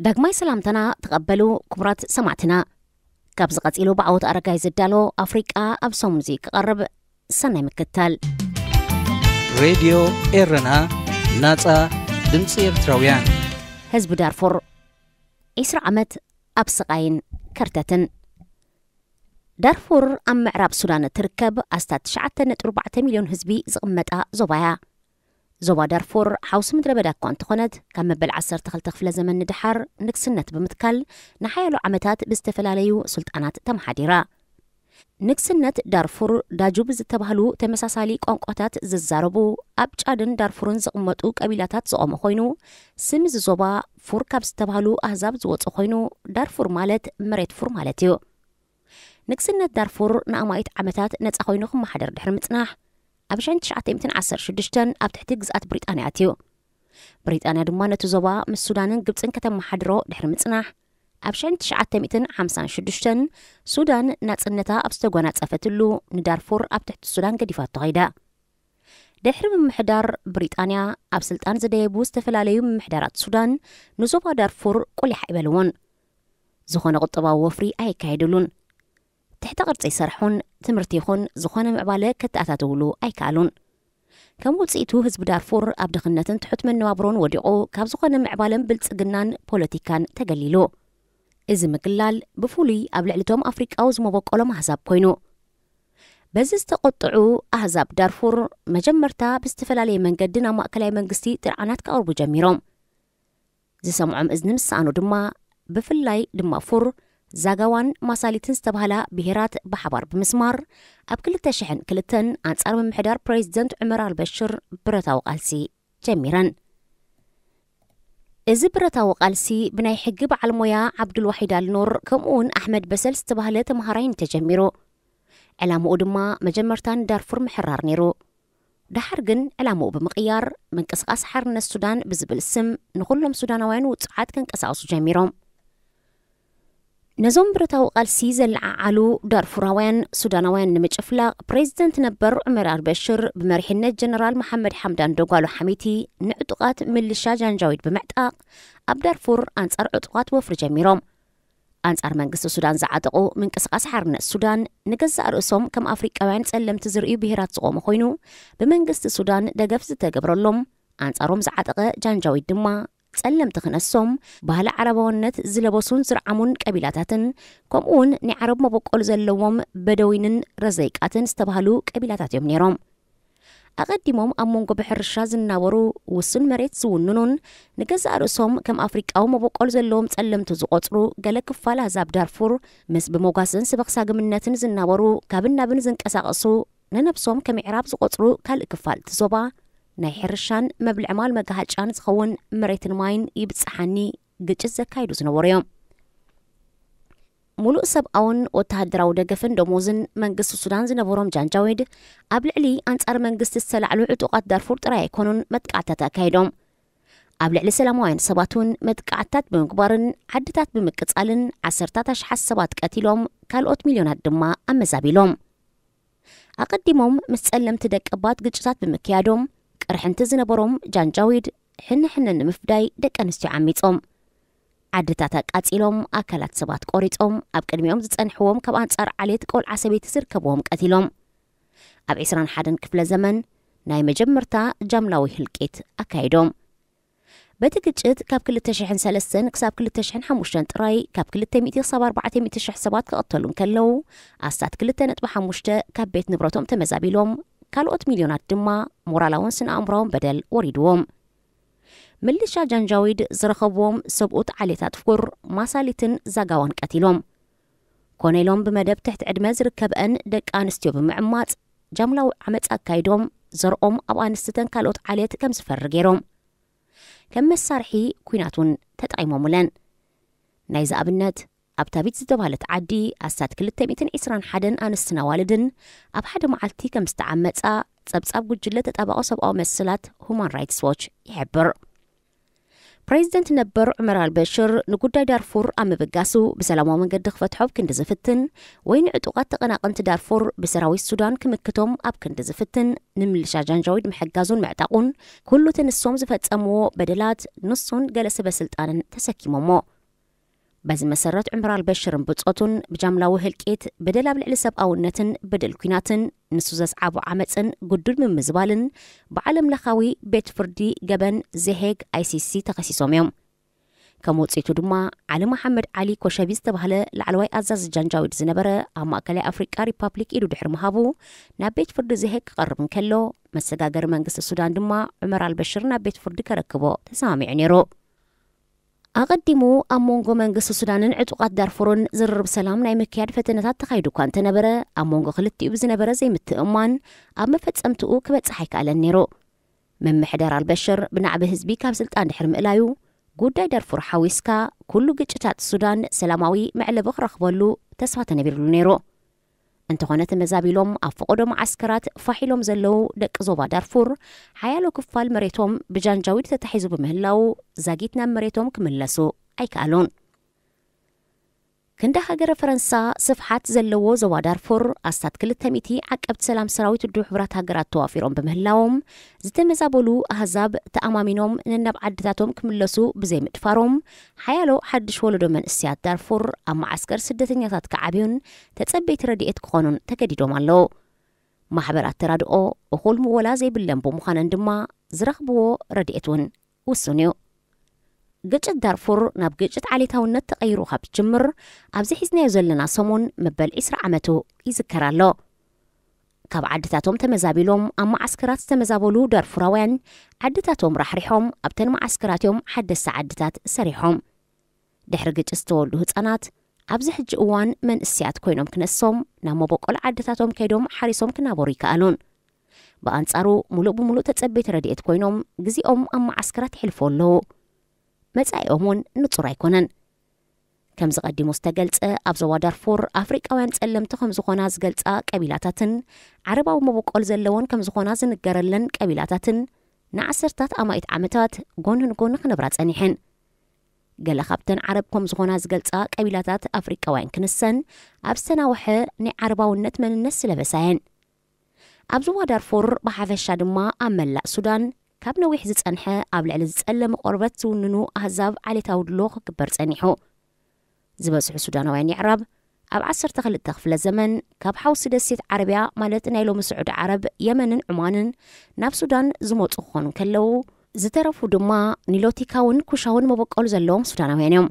ዳግማይ ሰላምታና ተቐበሉ ክቡራት ሰማዕትና። ካብዚ ቀጺሉ ብዓወት ኣረጋይ ዝዳሎ ኣፍሪቃ ኣብ ሰሙን እዚ ክቐርብ። ሰናይ ምክታል። ሬድዮ ኤረና፣ ናጻ ድምጺ ኤርትራውያን። ህዝቢ ዳርፉር ዒስራ ዓመት ኣብ ስቓይን ከርተትን። ዳርፉር ኣብ ምዕራብ ሱዳን እትርከብ ኣስታት ትሽዓተ ነጥቢ ኣርባዕተ ሚልዮን ህዝቢ ዝቕመጣ ዞባ እያ። ዞባ ዳርፉር ሓውሲ ምድረ በዳ እኳ እንተኾነት፣ ካብ መበል ዓሰርተ ክልተ ክፍለ ዘመን ንደሓር ንግስነት ብምትካል ንሓያሎ ዓመታት ብዝተፈላለዩ ሱልጣናት ተመሓዲራ። ንግስነት ዳርፉር ዳጁ ብዝተባህሉ ተመሳሳሊ ቋንቋታት ዝዛረቡ ኣብ ጫድን ዳርፉርን ዝቕመጡ ቀቢላታት ዝቖመ ኮይኑ፣ ስም እዚ ዞባ ፉር ካብ ዝተባህሉ ኣህዛብ ዝወጸ ኮይኑ፣ ዳርፉር ማለት መሬት ፉር ማለት እዩ። ንግስነት ዳርፉር ንኣማኢት ዓመታት ነጻ ኮይኑ ክመሓደር ድሕሪ ምጽናሕ፣ ኣብ ሸሕን ትሽዓተ ሚእትን ዓሰርተ ሽዱሽተን ኣብ ትሕቲ ግዝኣት ብሪጣንያ ኣትዩ። ብሪጣንያ ድማ ነቲ ዞባ ምስ ሱዳንን ግብጽን ከተመሓድሮ ድሕሪ ምጽናሕ፣ ኣብ ሸሕን ትሽዓተ ሚእትን ሓምሳን ሽዱሽተን ሱዳን ናጽነታ ኣብ ዝተጎናጸፈትሉ፣ ንዳርፉር ኣብ ትሕቲ ሱዳን ገዲፋቶ ከይዳ። ድሕሪ ምምሕዳር ብሪጣንያ፣ ኣብ ስልጣን ዝደየቡ ዝተፈላለዩ ምምሕዳራት ሱዳን ንዞባ ዳርፉር ቁሊሕ ኣይበልዎን። ዝኾነ ቁጠባዊ ወፍሪ ኣየካየድሉን። ትሕተ ቅርጺ ይሰርሑን ትምህርቲ ይኹን ዝኾነ ምዕባለ ከተኣታትውሉ ኣይከኣሉን። ከም ውጽኢቱ ህዝቢ ዳርፉር ኣብ ድኽነትን ትሑት መነባብሮን ወዲቑ ካብ ዝኾነ ምዕባለን ብልጽግናን ፖለቲካን ተገሊሉ። እዚ ምግላል ብፍሉይ ኣብ ልዕሊ እቶም ኣፍሪቃዊ ዝመበቆሎም ኣህዛብ ኮይኑ። በዚ ዝተቆጥዑ ኣህዛብ ዳርፉር መጀመርታ ብዝተፈላለየ መንገዲ ናብ ማእከላይ መንግስቲ ጥርዓናት ከቕርቡ ጀሚሮም። ዝሰምዖም እዝኒ ምስ ሰኣኑ ድማ፣ ብፍላይ ድማ ፉር፣ ዛጋዋን ማሳሊትን ዝተባህላ ብሄራት ብሓባር ብምስማር፣ ኣብ ክልተ ሽሕን ክልተን ኣንጻር ምምሕዳር ፕሬዚደንት ዑመር ኣልበሽር ብረታዊ ቃልሲ ጀሚረን። እዚ ብረታዊ ቃልሲ ብናይ ሕጊ በዓል ሞያ ዓብዱልዋሒድ ኣልኑር ከምኡውን ኣሕመድ በሰል ዝተባህለ ተምሃራይን ተጀሚሩ። ዕላምኡ ድማ መጀመርታ ንዳርፉር ምሕራር ነይሩ። ደሓር ግን ዕላምኡ ብምቕያር፣ ምንቅስቓስ ሓርነት ሱዳን ብዝብል ስም ንኹሎም ሱዳናውያን ውጹዓት ከንቀሳቕሱ ጀሚሮም። ነዞም ብረታዊ ቃልሲ ዘለዓዓሉ ዳርፉራውያን ሱዳናውያን ንምጭፍላቕ፣ ፕሬዚደንት ነበር ዑመር ኣልበሽር ብመሪሕነት ጀነራል መሓመድ ሓምዳን ደጓሎ ሓሚቲ ንዕጡቓት ምልሻ ጃንጃዊድ ብምዕጣቕ፣ ኣብ ዳርፉር ኣንጻር ዕጡቓት ወፍሪ ጀሚሮም። ኣንጻር መንግስቲ ሱዳን ዝዓጠቑ ምንቅስቓስ ሓርነት ሱዳን፣ ንገዛእ ርእሶም ከም ኣፍሪቃውያን ጸለምቲ ዝርእዩ ብሄራት ዝቖሙ ኮይኑ፣ ብመንግስቲ ሱዳን ደገፍ ዝተገብረሎም፣ ኣንጻሮም ዝዓጠቐ ጃንጃዊድ ድማ፣ ጸለምቲ ክነሶም፣ ባህሊ ዓረባውነት ዝለበሱን ዝርዓሙን ቀቢላታትን፣ ከምኡውን ናይ ዓረብ መበቆል ዘለዎም በደዊንን ረዘይቃትን ዝተባህሉ ቀቢላታት እዮም ነይሮም። ኣቐዲሞም ኣብ መንጎ ብሕርሻ ዝናበሩ፣ ውሱን መሬት ዝውንኑን ንገዛእ ርእሶም ከም ኣፍሪቃዊ መበቆል ዘለዎም ጸለምቲ ዝቖጽሩ ገለ ክፋል ኣህዛብ ዳርፉር፣ ምስ ብመጓሰን ስበኽሳግምነትን ዝናበሩ፣ ካብን ናብን ዝንቀሳቐሱ፣ ንነብሶም ከም ምዕራብ ዝቖጽሩ ካልእ ክፋል እቲ ዞባ፣ ናይ ሕርሻን መብልዒ ማል መጋሃጫን ዝኸውን መሬትን ማይን ይብጽሓኒ ግጭት ዘካይዱ ዝነበሩ እዮም። ሙሉእ ሰብኣውን ወተሃደራዊ ደገፍን ደሞዝን መንግስቲ ሱዳን ዝነበሮም ጃንጃዊድ፣ ኣብ ልዕሊ ኣንጻር መንግስቲ ዝተላዕሉ ዕጡቓት ዳርፉር ጥራይ ኣይኮኑን መጥቃዕትታት ኣካይዶም። ኣብ ልዕሊ ሰላማውያን ሰባት እውን መጥቃዕትታት ብምግባርን ዓድታት ብምቅጻልን ዓሰርታት ኣሽሓት ሰባት ቀቲሎም፣ ካልኦት ሚልዮናት ድማ ኣመዛቢሎም። ኣቐዲሞም ምስ ጸለምቲ ደቀባት ግጭታት ብምክያዶም፣ ቅርሕንቲ ዝነበሮም ጃንጃዊድ ሕነ ሕነ ንምፍዳይ ደቂ ኣንስትዮ ዓሚጾም። ዓድታት ኣቃጺሎም፣ ኣካላት ሰባት ቆሪጾም፣ ኣብ ቅድሚኦም ዝጸንሕዎም ካብ ኣንጻር ዓሌት ቆልዓ ሰበይቲ ዝርከብዎም ቀቲሎም። ኣብ ዕስራን ሓደን ክፍለ ዘመን ናይ መጀመርታ ጃምላዊ ህልቂት ኣካይዶም። በቲ ግጭት ካብ ክልተ ሽሕን ሰለስተን ክሳብ ክልተ ሽሕን ሓሙሽተን ጥራይ ካብ ክልተ ሚእቲ ክሳብ ኣርባዕተ ሚእቲ ሽሕ ሰባት ክቕተሉ እንከለዉ፣ ኣስታት ክልተ ነጥቢ ሓሙሽተ ካብ ቤት ንብረቶም ተመዛቢሎም፣ ካልኦት ሚልዮናት ድማ ሞራላውን ስነ ኣእምራውን በደል ወሪድዎም። ምልሻ ጃንጃዊድ ዝረኸብዎም ሰብኡት ዓሌታት ፉር፣ ማሳሊትን ዛጋዋን ቀቲሎም። ኮነ ኢሎም ብመደብ ትሕቲ ዕድመ ዝርከብአን ደቂ ኣንስትዮ ብምዕማጽ፣ ጃምላዊ ዓመጽ ኣካይዶም፣ ዘርኦም ኣብ ኣንስትተን ካልኦት ዓሌት ከም ዝፈሪ ገይሮም። ከም መሳርሒ ኲናት እውን ተጠቒሞምለን። ናይዚ ኣብነት፣ ኣብ ታቢት ዝተባህለት ዓዲ ኣስታት ክልተ ሚእትን ዕስራን ሓደን ኣንስትን ኣዋልድን ኣብ ሓደ መዓልቲ ከም ዝተዓመጻ ጸብጻብ ጉጅለ ተጣባቒ ሰብኣዊ መሰላት ሁማን ራይትስ ዎች ይሕብር። ፕሬዚደንት ነበር ዑመር ኣልበሽር ንጉዳይ ዳርፉር ኣብ ምብጋሱ ብሰላማዊ መንገዲ ክፈትሖ ኣብ ክንዲ ዝፍትን ወይ ንዕጡቓት ተቐናቐንቲ ዳርፉር ብሰራዊት ሱዳን ክምክቶም ኣብ ክንዲ ዝፍትን ንምልሻ ጃንጃዊድ ምሕጋዙን ምዕጣቑን ኩሉ እቲ ንሶም ዝፈጸምዎ በደላት ንሱን ገለ ሰበ ስልጣንን ተሰኪሞሞ። በዚ መሰረት ዑመር ኣልበሽርን ብጾቱን ብጃምላዊ ህልቂት፣ በደል ኣብ ልዕሊ ሰብኣውነትን በደል ኲናትን ንሱ ዘስዓቦ ዓመጽን ግዱድ ምምዝባልን ብዓለም ለኻዊ ቤት ፍርዲ ገበን ዘሄግ ኣይሲሲ ተኸሲሶም እዮም። ከም ውፅኢቱ ድማ ዓሊ መሓመድ ዓሊ ኮሸቢ ዝተባህለ ላዕለዋይ ኣዛዚ ጃንጃዊድ ዝነበረ ኣብ ማእከላይ ኣፍሪቃ ሪፓብሊክ ኢዱ ድሕሪ ምሃቡ ናብ ቤት ፍርዲ ዘሄግ ክቐርብ እንከሎ መሰጋገሪ መንግስቲ ሱዳን ድማ ዑመር ኣልበሽር ናብ ቤት ፍርዲ ከረክቦ ተሰማሚዑ ነይሩ። ኣቐዲሙ ኣብ መንጎ መንግስቲ ሱዳንን ዕጡቓት ዳርፉርን ዝርርብ ሰላም ናይ ምክያድ ፈተነታት ተኻይዱ እኳ እንተነበረ ኣብ መንጎ ክልቲኡ ብዝነበረ ዘይምትእምማን ኣብ መፈጸምትኡ ክበጽሕ ኣይከኣለን ነይሩ። ምምሕዳር ኣልበሽር ብናዕቢ ህዝቢ ካብ ስልጣን ድሕሪ ምእላዩ ጉዳይ ዳርፉር ሓዊስካ ኩሉ ግጭታት ሱዳን ሰላማዊ መዕለቢ ክረኽበሉ ተስፋ ተነቢርሉ ነይሩ። እንተኾነ ተመዛቢሎም ኣብ ፈቐዶ መዓስከራት ፋሕ ኢሎም ዘለዉ ደቂ ዞባ ዳርፉር ሓያሎ ክፋል መሬቶም ብጃንጃዊድ ተታሒዙ ብምህላዉ ዛጊት ናብ መሬቶም ክምለሱ ኣይከኣሉን። ክንዲ ሃገረ ፈረንሳ ስፍሓት ዘለዎ ዞባ ዳርፉር ኣስታት ክልተ ሚእቲ ዓቀብቲ ሰላም ሰራዊት ውድብ ሕቡራት ሃገራት ተዋፊሮም ብምህላዎም ዝተመዛበሉ ኣህዛብ ተኣማሚኖም ነናብ ዓድታቶም ክምለሱ ብዘይምድፋሮም ሓያሎ ሓድሽ ወለዶ መንእሰያት ዳርፉር ኣብ መዓስከር ስደተኛታት ክዓብዩን ተጸበይቲ ረድኤት ክኾኑን ተገዲዶም ኣለዉ። ማሕበራት ተራድኦ እኹል ምወላ ዘይብለን ብምዃነን ድማ ዝረኽብዎ ረድኤት እውን ውሱን እዩ። ግጭት ዳርፉር ናብ ግጭት ዓሌታውነት ተቐይሩ ካብ ዝጅምር ኣብዚ ሒዝናዮ ዘለና ሰሙን መበል ዕስራ ዓመቱ ይዝከር ኣሎ። ካብ ዓድታቶም ተመዛቢሎም ኣብ መዓስከራት ዝተመዛበሉ ዳርፉራውያን ዓድታቶም ራሕሪሖም ኣብተን መዓስከራት እዮም ሓደስቲ ዓድታት ሰሪሖም። ድሕሪ ግጭት ዝተወልዱ ህጻናት ኣብዚ ሕጂ እዋን መንእሰያት ኮይኖም ክነሶም ናብ መበቆል ዓድታቶም ከይዶም ሓሪሶም ክናበሩ ይከኣሉን። ብኣንጻሩ ሙሉእ ብሙሉእ ተጸበይቲ ረድኤት ኮይኖም ግዜኦም ኣብ መዓስከራት ይሕልፉ ኣለዉ። መጻኢኦም እውን ንጹር ኣይኮነን። ከምዚ ቀዲሙ ዝተገልጸ ኣብ ዞባ ዳርፉር ኣፍሪቃውያን ጸለምቲ ከም ዝኾና ዝገልጻ ቀቢላታትን ዓረባዊ መበቆል ዘለወን ከም ዝኾና ዝንገረለን ቀቢላታትን ንዓሰርታት ኣማኢት ዓመታት ጎኒ ንጎኒ ክነብራ ጸኒሐን። ገለ ካብተን ዓረብ ከም ዝኾና ዝገልጻ ቀቢላታት ኣፍሪቃውያን ክንሰን ኣብ ዝተናውሐ ናይ ዓረባውነት መንነት ዝለበሳ እየን። ኣብ ዞባ ዳርፉር ብሓፈሻ ድማ ኣብ መላእ ሱዳን ካብ ነዊሕ ዝጸንሐ ኣብ ልዕሊ ዝጸለመ ቆርበት ዝውንኑ ኣህዛብ ዓሌታዊ ድሎ ክግበር ጸኒሑ። ዝበዝሑ ሱዳናውያን የዕራብ ኣብ ዓሰርተ ክልተ ክፍለ ዘመን ካብ ሓውሲ ደሴት ዓረብያ ማለት ናይ ሎሚ ስዑዲ ዓረብ፣ የመንን ዑማንን ናብ ሱዳን ዝመጹ ክኾኑ እንከለዉ ዝተረፉ ድማ ኒሎቲካውን ኩሻውን መበቆል ዘለዎም ሱዳናውያን እዮም።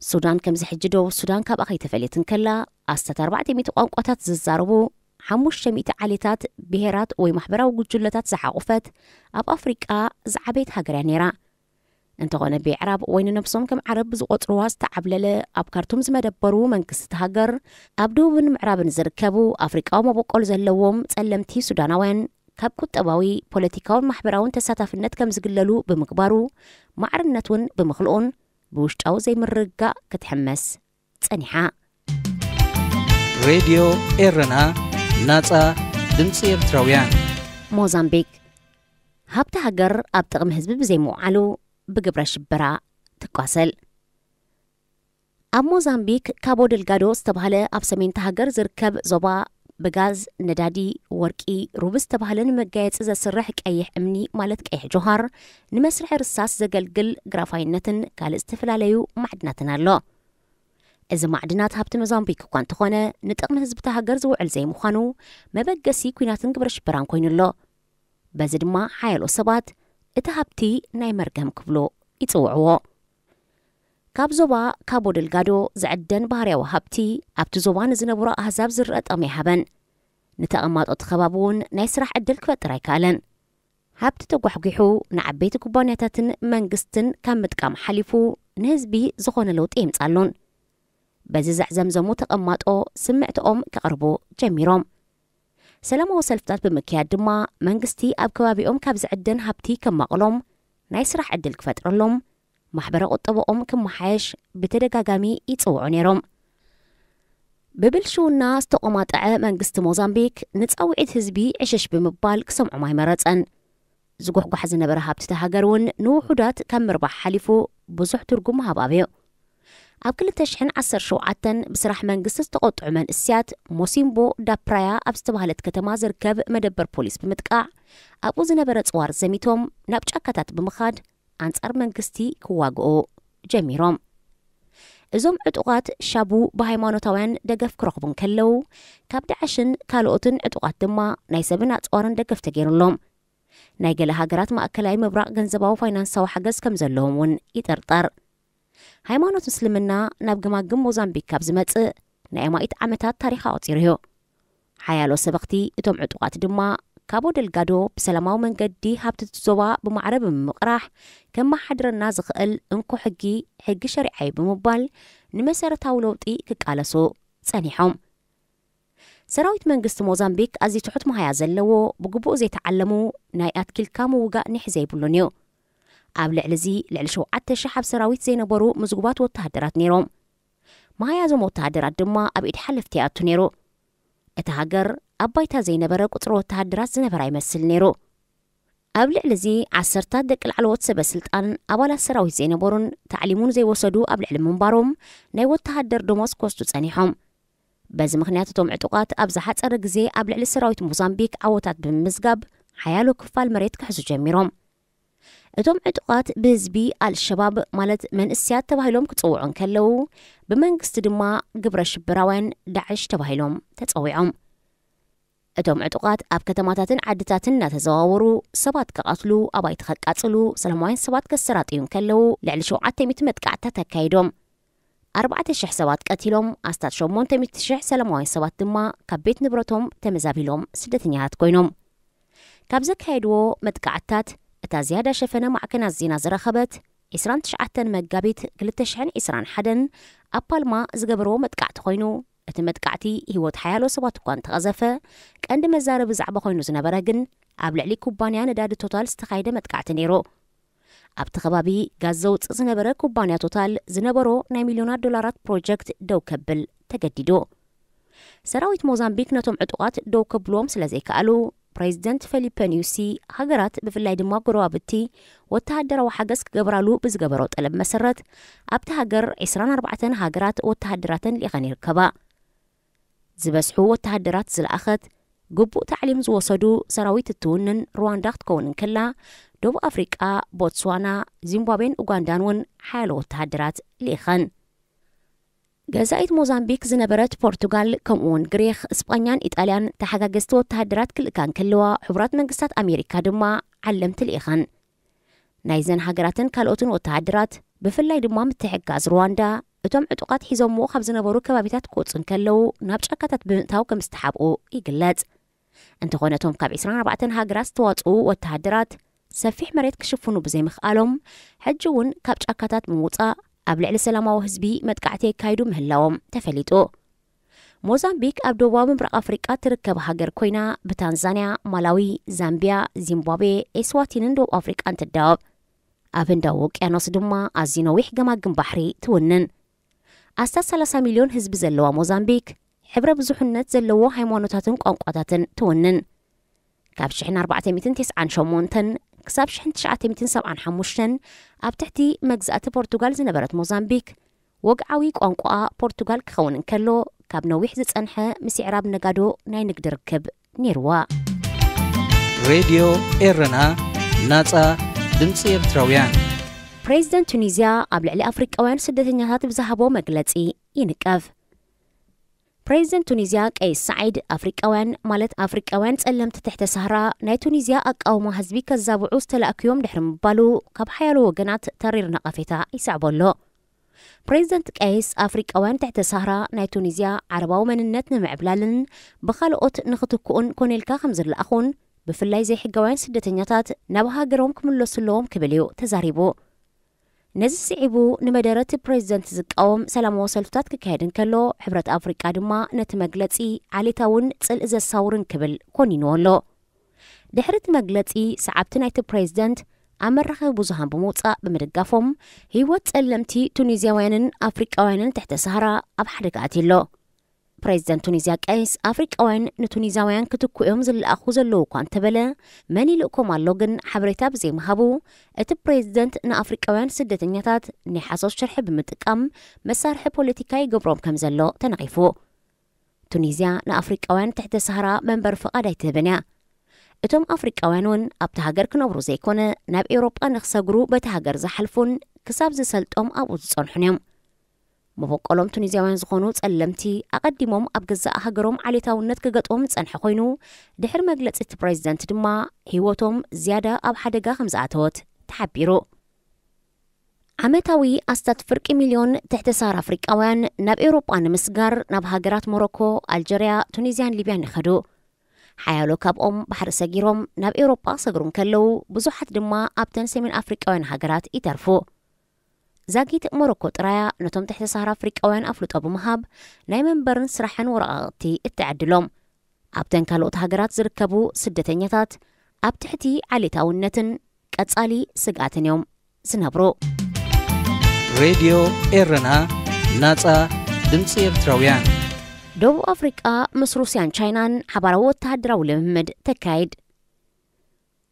ሱዳን ከምዚ ሕጂ ደቡብ ሱዳን ካብኣ ከይተፈልየት እንከላ ኣስታት ኣርባዕተ ሚእቲ ቋንቋታት ዝዛረቡ ሓሙሽተ ሚእቲ ዓሌታት፣ ብሄራት ወይ ማሕበራዊ ጉጅለታት ዝሓቑፈት ኣብ ኣፍሪቃ ዝዓበየት ሃገር እያ ነይራ። እንተኾነ ብየዕራብ ወይ ንነብሶም ከም ዓረብ ብዝቖጽርዋ ዝተዓብለለ ኣብ ካርቱም ዝመደበሩ መንግስቲ እቲ ሃገር ኣብ ደቡብን ምዕራብን ዝርከቡ ኣፍሪቃዊ መበቆል ዘለዎም ጸለምቲ ሱዳናውያን ካብ ቁጠባዊ፣ ፖለቲካውን ማሕበራውን ተሳታፍነት ከም ዝግለሉ ብምግባሩ ማዕርነት እውን ብምኽልኡን ብውሽጣዊ ዘይምርግጋእ ክትሕመስ ጸኒሓ። ሬድዮ ኤረና፣ ናጻ ድምጺ ኤርትራውያን። ሞዛምቢክ፣ ሃብቲ ሃገር ኣብ ጥቕሚ ህዝቢ ብዘይምውዓሉ ብግብረ ሽበራ ትቋሰል። ኣብ ሞዛምቢክ ካቦ ደልጋዶ ዝተባህለ ኣብ ሰሜን እታ ሃገር ዝርከብ ዞባ ብጋዝ፣ ነዳዲ፣ ወርቂ፣ ሩብ ዝተባህለ ንመጋየጺ ዘስርሕ ቀይሕ እምኒ ማለት ቀይሕ ጆሃር፣ ንመስርሒ ርሳስ ዘገልግል ግራፋይነትን ካልእ ዝተፈላለዩ ማዕድናትን ኣሎ። እዚ ማዕድናት ሃብቲ ሞዛምቢክ እኳ እንተኾነ ንጥቕሚ ህዝቢ እታ ሃገር ዝውዕል ዘይምዃኑ መበገሲ ኲናትን ግብረ ሽበራን ኮይኑ ኣሎ። በዚ ድማ ሓያሎ ሰባት እቲ ሃብቲ ናይ መርገም ክብሉ ይጽውዕዎ። ካብ ዞባ ካቦ ደልጋዶ ዝዕደን ባህርያዊ ሃብቲ ኣብቲ ዞባ ንዝነብሩ ኣህዛብ ዝረአ ጥቕሚ ኣይሃበን። ንተቐማጦ እቲ ከባቢ እውን ናይ ስራሕ ዕድል ክፈጥር ኣይከኣለን። ሃብቲ ተጓሕጒሑ ንዓበይቲ ኩባንያታትን መንግስትን ካብ ምጥቃም ሓሊፉ ንህዝቢ ዝኾነ ለውጢ የምጻሉን። በዚ ዘዕዘምዘሙ ተቐማጦ ስምዕትኦም ከቕርቡ ጀሚሮም። ሰላማዊ ሰልፍታት ብምክያድ ድማ መንግስቲ ኣብ ከባቢኦም ካብ ዝዕደን ሃብቲ ከማቕሎም፣ ናይ ስራሕ ዕድል ክፈጥረሎም፣ ማሕበረ ቁጠባኦም ክመሓየሽ ብተደጋጋሚ ይጽውዑ ነይሮም። ብብልሽውና ዝተቆማጠዐ መንግስቲ ሞዛምቢክ ንጻውዒት ህዝቢ ዕሽሽ ብምባል ክሰምዖም ኣይመረጸን። ዝጉሕጓሕ ዝነበረ ሃብቲ እታ ሃገር እውን ንውሑዳት ካብ ምርባሕ ሓሊፉ ብዙሕ ትርጉም ምሃብ ኣብዮ። ኣብ ክልተ ሽሕን ዓሰርተ ሸውዓተን ብስራሕ መንግስቲ ዝተቖጥዑ መንእስያት ሞሲምቦ ዳፕራያ ኣብ ዝተባህለት ከተማ ዝርከብ መደበር ፖሊስ ብምጥቃዕ ኣብኡ ዝነበረ ጽዋር ዘሚቶም ናብ ጫካታት ብምኻድ ኣንጻር መንግስቲ ክዋግኡ ጀሚሮም። እዞም ዕጡቓት ሻቡ ብሃይማኖታውያን ደገፍ ክረኽቡ እንከለዉ፣ ካብ ዳዕሽን ካልኦትን ዕጡቓት ድማ ናይ ሰብን ኣጽዋርን ደገፍ ተገይሩሎም። ናይ ገለ ሃገራት ማእከላይ ምብራቕ ገንዘባዊ ፋይናንሳዊ ሓገዝ ከም ዘለዎም እውን ይጥርጠር። ሃይማኖት ምስልምና ናብ ገማግም ሞዛምቢክ ካብ ዝመጽእ ናይ ኣማኢት ዓመታት ታሪኽ ኣቑጺሩ እዩ። ሓያሎ ሰበኽቲ እቶም ዕጡቓት ድማ ካቦ ደልጋዶ ብሰላማዊ መንገዲ ሃብቲ እቲ ዞባ ብማዕረ ብምምቕራሕ ከመሓድረና ዝኽእል እንኮ ሕጊ፣ ሕጊ ሸሪዓ እዩ ብምባል ንመሰረታዊ ለውጢ ክቃለሱ ጸኒሖም። ሰራዊት መንግስቲ ሞዛምቢክ ኣዝዩ ትሑት መሃያ ዘለዎ፣ ብግቡእ ዘይተዓለሙ ናይ ኣትኪልካ ምውጋእ ኒሕ ዘይብሉን እዩ። ኣብ ልዕሊ እዚ ልዕሊ ሸውዓተ ሽሕ ኣብ ሰራዊት ዘይነበሩ ምዝጉባት ወተሃደራት ነይሮም። መሃያ እዞም ወተሃደራት ድማ ኣብ ኢድ ሓለፍቲ ይኣቱ ነይሩ። እታ ሃገር ኣብ ባይታ ዘይነበረ ቁጽሪ ወተሃደራት ዝነበራ ይመስል ነይሩ። ኣብ ልዕሊ እዚ ዓሰርታት ደቂ ላዕለዎት ሰበ ስልጣን ኣባላት ሰራዊት ዘይነበሩን ታዕሊሙን ዘይወሰዱ ኣብ ልዕሊ ምንባሮም ናይ ወተሃደር ደሞዝ ክወስዱ ጸኒሖም። በዚ ምኽንያት እቶም ዕጡቓት ኣብ ዝሓጸረ ግዜ ኣብ ልዕሊ ሰራዊት ሞዛምቢክ ዓወታት ብምምዝጋብ ሓያሎ ክፋል መሬት ክሕዙ ጀሚሮም። እቶም ዕጡቓት ብህዝቢ ኣልሸባብ ማለት መንእስያት ተባሂሎም ክጽውዑ እንከለዉ ብመንግስቲ ድማ ግብረ ሽበራውያን ዳዕሽ ተባሂሎም ተጸዊዖም። እቶም ዕጡቓት ኣብ ከተማታትን ዓድታትን እናተዘዋወሩ ሰባት ክቐትሉ፣ ኣባይቲ ከቃጽሉ፣ ሰላማውያን ሰባት ከሰራጥዩ እንከለዉ ልዕሊ ሸውዓተ ሚእቲ መጥቃዕትታት ኣካይዶም። ኣርባዕተ ሽሕ ሰባት ቀቲሎም፣ ኣስታት ሸሞንተ ሚእቲ ሽሕ ሰላማውያን ሰባት ድማ ካብ ቤት ንብረቶም ተመዛቢሎም ስደተኛታት ኮይኖም። ካብ ዘካየድዎ መጥቃዕትታት እታ ዝያዳ ሸፈነ ማዕከናት ዜና ዝረኸበት ዒስራን ትሽዓተን መጋቢት ክልተ ሽሕን ዒስራን ሓደን ኣብ ፓልማ ዝገበርዎ መጥቃዕቲ ኮይኑ፣ እቲ መጥቃዕቲ ህይወት ሓያሎ ሰባት እኳ እንተቐዘፈ፣ ቀንዲ መዛረቢ ዛዕባ ኮይኑ ዝነበረ ግን ኣብ ልዕሊ ኩባንያ ነዳዲ ቶታል ዝተኻየደ መጥቃዕቲ ነይሩ። ኣብቲ ከባቢ ጋዝ ዘውፅእ ዝነበረ ኩባንያ ቶታል ዝነበሮ ናይ ሚልዮናት ዶላራት ፕሮጀክት ደው ከብል ተገዲዱ። ሰራዊት ሞዛምቢክ ነቶም ዕጡቓት ደው ከብልዎም ስለ ዘይከኣሉ፣ ፕሬዚደንት ፈሊፐ ኒዩሲ ሃገራት ብፍላይ ድማ ጎረባብቲ ወተሃደራዊ ሓገዝ ክገብራሉ ብዝገበሮ ጠለብ መሰረት ኣብቲ ሃገር ዒስራን ኣርባዕተን ሃገራት ወተሃደራተን ልኢኸን ይርከባ። ዝበዝሑ ወተሃደራት ዝለኣኸት ግቡእ ታዕሊም ዝወሰዱ ሰራዊት እትውንን ሩዋንዳ ክትከውን እንከላ፣ ደቡብ ኣፍሪቃ፣ ቦትስዋና፣ ዚምባብዌን ኡጋንዳን እውን ሓያሎ ወተሃደራት ልኢኸን። ገዛኢት ሞዛምቢክ ዝነበረት ፖርቱጋል፣ ከምኡውን ግሪኽ፣ እስጳኛን ኢጣልያን ተሓጋገዝቲ ወተሃደራት ክልእካ እንከለዋ፣ ሕቡራት መንግስታት ኣሜሪካ ድማ ዓለምቲ ልኢኸን። ናይዘን ሃገራትን ካልኦትን ወተሃደራት፣ ብፍላይ ድማ ምትሕግጋዝ ሩዋንዳ፣ እቶም ዕጡቓት ሒዞምዎ ካብ ዝነበሩ ከባቢታት ክወፁ እንከለዉ ናብ ጫካታት ብምእታው ከም ዝተሓብኡ ይግለጽ። እንተኾነ እቶም ካብ ዒስራን ኣርባዕተን ሃገራት ዝተዋፅኡ ወተሃደራት ሰፊሕ መሬት ክሽፍኑ ብዘይምኽኣሎም፣ ሕጂ እውን ካብ ጫካታት ብምውፃእ ኣብ ልዕሊ ሰላማዊ ህዝቢ መጥቃዕቲ የካይዱ ምህላዎም ተፈሊጡ። ሞዛምቢክ ኣብ ደቡባዊ ምብራቕ ኣፍሪቃ ትርከብ ሃገር ኮይና፣ ብታንዛንያ፣ ማላዊ፣ ዛምቢያ፣ ዚምባብዌ፣ ኤስዋቲንን ደቡብ ኣፍሪቃን ትዳወብ። ኣብ ህንዳዊ ውቅያኖስ ድማ ኣዝዩ ነዊሕ ገማግም ባሕሪ ትውንን። ኣስታት ሰላሳ ሚልዮን ህዝቢ ዘለዋ ሞዛምቢክ፣ ሕብረ ብዙሕነት ዘለዎ ሃይማኖታትን ቋንቋታትን ትውንን። ካብ ሽሕን ኣርባዕተ ሚእትን ተስዓን ሸሞንተን ክሳብ ሽሕን ትሽዓተ ሚእትን ሰብዓን ሓሙሽተን ኣብ ትሕቲ መግዛእቲ ፖርቱጋል ዝነበረት ሞዛምቢክ፣ ወግዓዊ ቋንቋኣ ፖርቱጋል ክኸውን እንከሎ፣ ካብ ነዊሕ ዝጸንሐ ምስ ኢዕራብ ነጋዶ ናይ ንግዲ ርክብ ነይርዋ። ሬድዮ ኤረና፣ ናጻ ድምጺ ኤርትራውያን። ፕሬዚደንት ቱኒዝያ ኣብ ልዕሊ ኣፍሪቃውያን ስደተኛታት ብዝሃቦ መግለጺ ይንቀፍ። ፕሬዚደንት ቱኒዝያ ቀይስ ሰዒድ፣ ኣፍሪቃውያን ማለት ኣፍሪቃውያን ጸለምቲ ትሕተ ሳህራ ናይ ቱኒዝያ ኣቃውማ ህዝቢ ከዛብዑ ዝተላእክዮም ድሕሪ ምባሉ፣ ካብ ሓያሎ ወገናት ተሪር ነቐፌታ ይስዕቦ ኣሎ። ፕሬዚደንት ቀይስ፣ ኣፍሪቃውያን ትሕተ ሳህራ ናይ ቱኒዝያ ዓረባዊ መንነት ንምዕብላልን ብኻልኦት ንኽትክኡን ኮነ ኢልካ ከም ዝለኣኹን፣ ብፍላይ ዘይሕጋውያን ስደተኛታት ናብ ሃገሮም ክምለሱ ኣለዎም ክብል እዩ ተዛሪቡ። ነዚ ስዒቡ ንመደረ እቲ ፕሬዚደንት ዝቃወም ሰላማዊ ሰልፍታት ክካየድ እንከሎ፣ ሕብረት ኣፍሪቃ ድማ ነቲ መግለጺ ዓሌታውን ጽልኢ ዘሳውርን ክብል ኮኒንዎ ኣሎ። ድሕሪ እቲ መግለጺ፣ ሰዓብቲ ናይቲ ፕሬዚደንት ኣብ መራኸቢ ብዙሃን ብምውጻእ ብምድጋፎም፣ ህይወት ጸለምቲ ቱኒዝያውያንን ኣፍሪቃውያንን ትሕተ ሳህራ ኣብ ሓደጋ ኣትዩ ኣሎ። ፕሬዚደንት ቱኒዝያ ቀይስ ኣፍሪቃውያን ንቱኒዝያውያን ክትኩ እዮም ዝለኣኹ ዘለዉ እኳ እንተበለ፣ መን ይልእኮም ኣሎ ግን ሓበሬታ ብዘይምሃቡ፣ እቲ ፕሬዚደንት ንኣፍሪቃውያን ስደተኛታት ናይ ሓሶት ሽርሒ ብምጥቃም መሳርሒ ፖለቲካ ይገብሮም ከም ዘሎ ተነቒፉ። ቱኒዝያ ንኣፍሪቃውያን ትሕተ ሳህራ መንበሪ ፍቓድ ኣይትህብን እያ። እቶም ኣፍሪቃውያን እውን ኣብቲ ሃገር ክነብሩ ዘይኮነ ናብ ኤውሮጳ ንክሰግሩ በቲ ሃገር ዝሓልፉን ክሳብ ዝሰልጦም ኣብኡ ዝጸንሑን እዮም። መበቆሎም ቱኒዝያውያን ዝኾኑ ጸለምቲ ኣቐዲሞም ኣብ ገዛእ ሃገሮም ዓሌታውነት ክገጥሞም ዝጸንሐ ኮይኑ፣ ድሕሪ መግለጺ እቲ ፕሬዚደንት ድማ ህይወቶም ዝያዳ ኣብ ሓደጋ ከም ዝኣተወት ተሓቢሩ። ዓመታዊ ኣስታት ፍርቂ ሚልዮን ትሕተ ሳህራ ኣፍሪቃውያን ናብ ኤውሮጳ ንምስጋር ናብ ሃገራት ሞሮኮ፣ ኣልጀርያ፣ ቱኒዝያን ሊብያን ይኸዱ። ሓያሎ ካብኦም ባሕሪ ሰጊሮም ናብ ኤውሮጳ ክሰግሩ እንከለዉ፣ ብዙሓት ድማ ኣብተን ሰሜን ኣፍሪቃውያን ሃገራት ይተርፉ። ዛጊት ሞሮኮ ጥራያ ነቶም ትሕተ ሳህራ ኣፍሪቃውያን ኣፍልጦ ብምሃብ ናይ መንበርን ስራሕን ወረቓቕቲ እትዕድሎም። ኣብተን ካልኦት ሃገራት ዝርከቡ ስደተኛታት ኣብ ትሕቲ ዓሌታውነትን ቀጻሊ ስግኣትን እዮም ዝነብሩ። ሬድዮ ኤረና፣ ናጻ ድምጺ ኤርትራውያን። ደቡብ ኣፍሪቃ ምስ ሩስያን ቻይናን ሓባራዊ ወተሃደራዊ ልምምድ ተካይድ።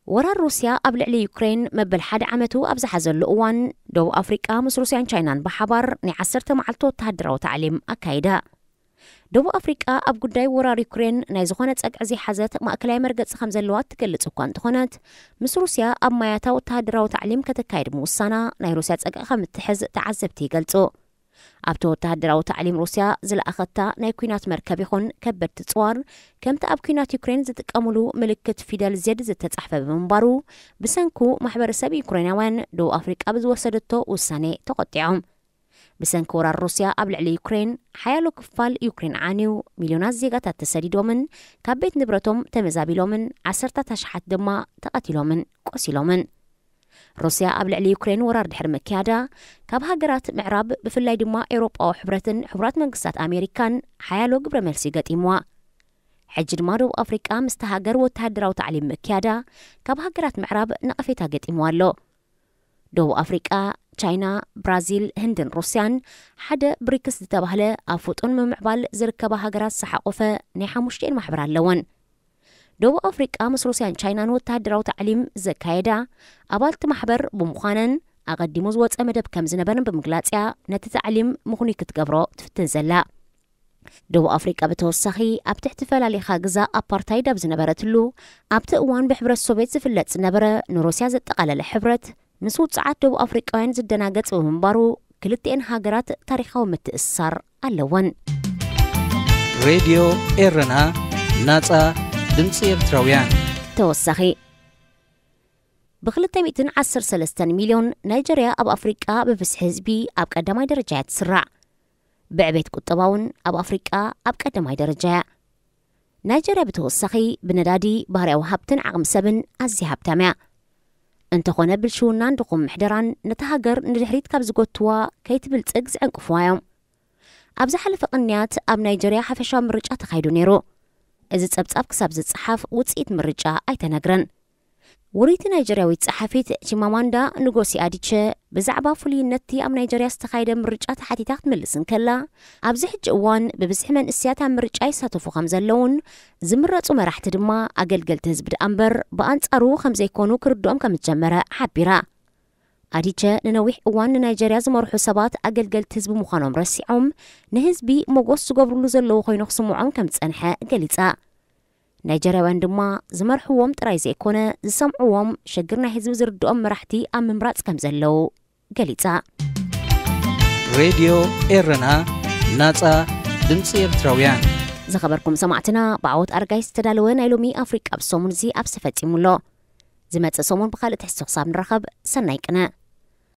ወራር ሩስያ ኣብ ልዕሊ ዩክሬን መበል ሓደ ዓመቱ ኣብ ዝሓዘሉ እዋን፣ ደቡብ ኣፍሪቃ ምስ ሩስያን ቻይናን ብሓባር ናይ ዓሰርተ መዓልቲ ወተሃደራዊ ታዕሊም ኣካይዳ። ደቡብ ኣፍሪቃ ኣብ ጉዳይ ወራር ዩክሬን ናይ ዝኾነ ጸግዒ ዘይሓዘት ማእከላይ መርገጺ ከም ዘለዋ እትገልጽ እኳ እንተኾነት፣ ምስ ሩስያ ኣብ ማያታ ወተሃደራዊ ታዕሊም ከተካይድ ምውሳና ናይ ሩስያ ጸግዒ ከም እትሕዝ ተዓዘብቲ ይገልጹ። ኣብቲ ወተሃደራዊ ታዕሊም ሩስያ ዝለኣኸታ ናይ ኲናት መርከብ ይኹን ከበድቲ ጽዋር፣ ከምቲ ኣብ ኲናት ዩክሬን ዝጥቀሙሉ ምልክት ፊደል ዜድ ዝተጻሕፈ ብምንባሩ፣ ብሰንኩ ማሕበረሰብ ዩክሬናውያን ደቡብ ኣፍሪቃ ብዝወሰደቶ ውሳኔ ተቖጢዖም። ብሰንኪ ወራር ሩስያ ኣብ ልዕሊ ዩክሬን፣ ሓያሎ ክፋል ዩክሬን ዓንዩ፣ ሚልዮናት ዜጋታት ተሰዲዶምን ካብ ቤት ንብረቶም ተመዛቢሎምን፣ ዓሰርታት ኣሽሓት ድማ ተቐቲሎምን ቆሲሎምን። ሩስያ ኣብ ልዕሊ ዩክሬን ወራር ድሕሪ ምክያዳ፣ ካብ ሃገራት ምዕራብ፣ ብፍላይ ድማ ኤውሮጳዊ ሕብረትን ሕቡራት መንግስታት ኣሜሪካን ሓያሎ ግብረ መልሲ ገጢምዋ። ሕጂ ድማ ደቡብ ኣፍሪቃ ምስታ ሃገር ወተሃደራዊ ታዕሊም ምክያዳ፣ ካብ ሃገራት ምዕራብ ነቐፌታ ገጢምዋ ኣሎ። ደቡብ ኣፍሪቃ፣ ቻይና፣ ብራዚል፣ ህንድን ሩስያን፣ ሓደ ብሪክስ ዝተባህለ ኣብ ፍጡን ምምዕባል ዝርከባ ሃገራት ዝሓቖፈ ናይ ሓሙሽቲኤን ማሕበር ኣለወን። ደቡብ ኣፍሪቃ ምስ ሩስያን ቻይናን ወተሃደራዊ ታዕሊም ዘካየዳ ኣባልቲ ማሕበር ብምዃነን፣ ኣቐዲሙ ዝወጸ መደብ ከም ዝነበረን ብምግላጽ እያ ነቲ ታዕሊም ምኽኑይ ክትገብሮ ትፍትን ዘላ። ደቡብ ኣፍሪቃ ብተወሳኺ፣ ኣብ ትሕቲ ፈላሊኻ ግዛ ኣፓርታይድ ኣብ ዝነበረትሉ፣ ኣብቲ እዋን ብሕብረት ሶቬት ዝፍለጥ ዝነበረ ንሩስያ ዘጠቓለለ ሕብረት፣ ምስ ውጽዓት ደቡብ ኣፍሪቃውያን ዝደናገጽ ብምንባሩ፣ ክልቲኤን ሃገራት ታሪኻዊ ምትእስሳር ኣለወን። ሬድዮ ኤረና፣ ናጻ ድምጺ ኤርትራውያን። ተወሳኺ፣ ብ ክልተ ሚእትን ዓሰርተ ሰለስተን ሚልዮን ናይጀርያ ኣብ ኣፍሪቃ ብብዝሒ ህዝቢ ኣብ ቀዳማይ ደረጃ እያ ትስራዕ። ብዕቤት ቁጠባ እውን ኣብ ኣፍሪቃ ኣብ ቀዳማይ ደረጃ እያ። ናይጀርያ ብተወሳኺ ብነዳዲ፣ ባህርያዊ ሃብትን ዓቕሚ ሰብን ኣዝያ ሃብታም እያ። እንተኾነ ብልሽውናን ድኹም ምሕደራን ነታ ሃገር ንድሕሪት ካብ ዝጎትዋ ከይትብልጽግ ዝዕንቅፍዋ እዮም። ኣብ ዝሓለፈ ቅንያት ኣብ ናይጀርያ ሓፈሻዊ ምርጫ ተኻይዱ ነይሩ። እዚ ጸብጻብ ክሳብ ዝጸሓፍ ውጽኢት ምርጫ ኣይተነግረን። ውርይቲ ናይጀርያዊት ጸሓፊት ቺማማንዳ ንጎሲ ኣዲቸ ብዛዕባ ፍሉይነት'ቲ ኣብ ናይጀርያ ዝተኻየደ ምርጫ ተሓቲታ ክትምልስ እንከላ፣ ኣብዚ ሕጂ እዋን ብብዝሒ መንእሰያት ኣብ ምርጫ ይሳተፉ ከም ዘለውን ዝምረጹ መራሕቲ ድማ ኣገልገልቲ ህዝቢ ደኣ እምበር ብኣንጻሩ ከም ዘይኮኑ ክርድኦም ከም ዝጀመረ ሓቢራ። ኣዲቸ ንነዊሕ እዋን ንናይጀርያ ዝመርሑ ሰባት ኣገልገልቲ ህዝቢ ምዃኖም ረሲዖም ንህዝቢ ሞጎስ ዝገብርሉ ዘለዉ ኮይኑ ክስምዖም ከም ዝጸንሐ ገሊጻ። ናይጀርያውያን ድማ ዝመርሕዎም ጥራይ ዘይኮነ ዝሰምዕዎም ሽግር ናይ ህዝቢ ዝርድኦም መራሕቲ ኣብ ምምራጽ ከም ዘለዉ ገሊጻ። ሬድዮ ኤረና፣ ናጻ ድምጺ ኤርትራውያን። ዝኸበርኩም ሰማዕትና፣ ብዓወት ኣረጋይ ዝተዳለወ ናይ ሎሚ ኣፍሪቃ ብሰሙን እዚ ኣብዚ ፈጺሙ ኣሎ። ዝመጽእ ሰሙን ብኻልእ ትሕዝቶ ክሳብ ንራኸብ፣ ሰናይ ቅነ።